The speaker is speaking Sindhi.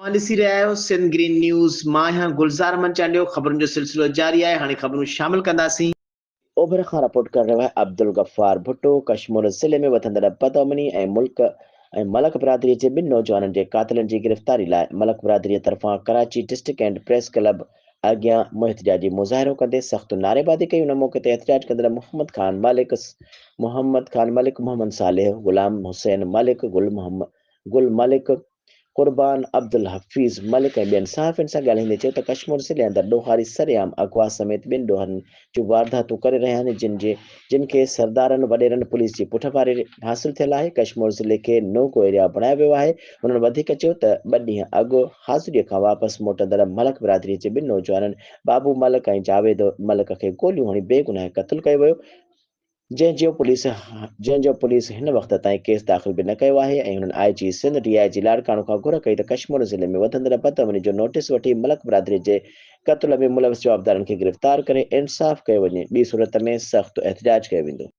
اوهان ڏسي رهيا آهيو سنڌ گرين نيوز، مان آهيان گلزار احمد چانڊيو، خبرن جو سلسلو جاري آهي، هاڻي خبرون شامل ڪنداسين. اوڀر کان رپورٽ ڪري رهيو آهي عبدالغفار ڀٽو، ڪشمور ضلعي ۾ وڌندڙ بدامني ۽ ملڪ ۽ ملڪ برادري جي ٻن نوجوانن جي قاتلن جي گرفتاري لاء ملڪ برادري طرفان Karachi district and press club اڳيان احتجاجي مظاهرو ڪندي سخت نعريبازي ڪئي ان موقعي تي احتجاج ڪندڙ محمد خان ملڪ محمد خان ملڪ محمد صالح غلام حسين ملڪ گل محمد گل ملڪ قربان عبدالحفيظ ملڪ ۽ ٻين صحافين سان ڳالهائيندي چيو ته ڪشمور ضلعي اندر ڏوهاري سرعام اغوا سميت ٻين ڏوهن جون وارداتون ڪري رهيا آهن جن جي جن کي سردارن وڏيرن پوليس جي پٺ ڀاري حاصل ٿيل آهي ڪشمور ضلعي کي نو گو ايريا بڻايو ويو آهي هنن وڌيڪ چيو ته ٻه ڏينهن اڳ حاضري کان واپس موٽندڙ ملڪ برادري جي ٻن نوجوانن بابو ملڪ ۽ جاويد ملڪ کي گوليون هڻي بيگناهه قتل ڪيو ويو جنهن جو پوليس جنهن جو پوليس هن وقت تائين ڪيس داخل به نه ڪيو آهي ۽ هنن I G Sindh D I G Larkana کان گهر ڪئي ته ڪشمور ضلعي ۾ وڌندڙ بدامني جو نوٽيس وٺي ملڪ برادري جي قتل ۾ ملوث جوابدارن کي گرفتار ڪري انصاف ڪيو وڃي ٻي صورت ۾ سخت احتجاج ڪيو ويندو.